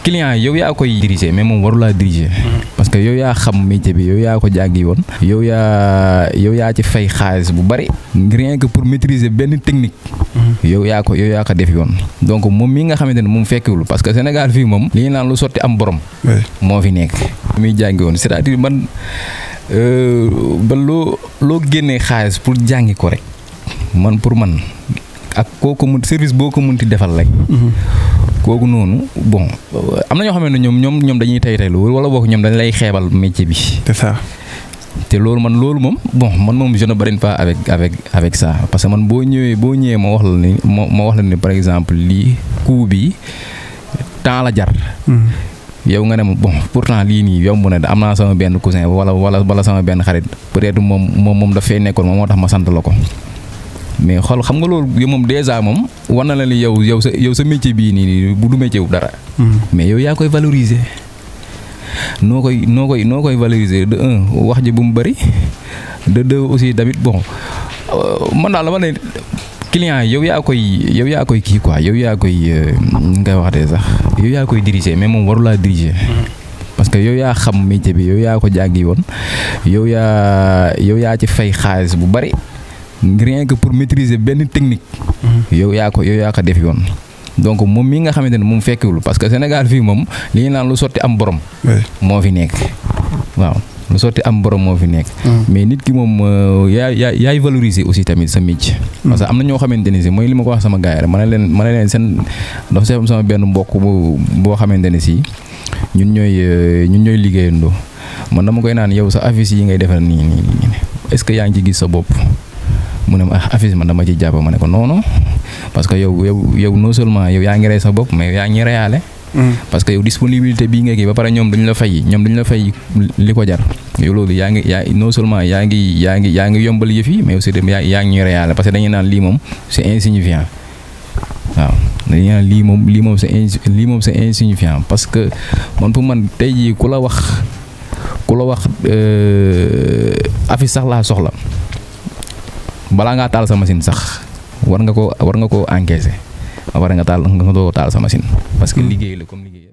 client yow yaa koy diriger mais moom warulaa diriger. parce que yow yaa xam métier bi yow yaa ko jàngi woon. yow yaa ci fay xaalis bu bari. rien que pour maîtriser benn technique. yow yaa ko def yoon. donc moom mii nga xamante ne moom fekkiwul parce que Sénégal fii moom. li ñu naan lu sotti am borom. moo fi nekk. muy jàngi woon c'est-à-dire man ba loo génnee xaalis pour jàngi ko rek man pour man ak kooku mun service boo ko munti defal rek. kooku noonu bon am na ñoo xam ne ñoom dañuy taylu wala boog ñoom dañ lay xeebal métier bi. c'est ça. te loolu moom man moom je ne barine pas avec ça parce que man boo ñëwee ma wax la ni par exemple lii coût bi temps la jar. yow nga ne ma bon pourtant lii nii yomb na am naa sama benn cousin wala sama benn xarit peut-être moom dafay nekkoon moo tax ma sant la ko. mais xool xam nga loolu moom déjà moom war na la ni yow sa métier bii nii bu du métier wu dara. mais yow yaa koy valoriser. noo koy valoriser de un wax ji bu mu bëri de deux aussi tamit bon man daal la ma ne client yow yaa koy kii quoi yow yaa koy nga wax de sax yow yaa koy diriger mais moom warulaa diriger. parce que yow yaa xam métier bi yow yaa ko jàngi woon yow yaa ci fay xaalis bu bari. rien que pour maîtriser benn technique. yow yaa ko def yoon. donc moom mii nga xamante ne moom fekkiwul parce que Sénégal fii moom li ñu naan lu sotti am borom. moo fi nekk waaw lu sotti am borom moo fi nekk. mais nit ki moom yaay valoriser aussi tamit sa métier. parce que am na ñoo xamante ne si mooy li ma ko wax sama gars yi rek ma ne leen seen dafa seetlu sama benn mbokk boo xamante ne si ñun ñooy liggéeyandoo man dama koy naan yow sa affiche yi ngay defal nii est-ce que yaa ngi ci gis sa bopp. mu ne ma affiche man dama ci jàpp ma ne ko non parce que yow non seulement yow yaa ngi rey sa bopp mais yaa ngi reyaale. parce que yow disponibilité bii nga kii ba pare ñoom duñ la fay li ko jar yow loolu yaa ngi non seulement yaa ngi yombal yëf yi mais aussi yaa ngi ñuy reyaale parce que dañuy naan lii moom c'est insignifiant waaw dañuy naan lii moom c'est insignifiant parce que man pour man tey jii ku la wax affiche sax laa soxla. balaa ngaa taal sa machine sax war nga ko encaisser ba pare nga taal sa machine parce que liggéey la comme liggéey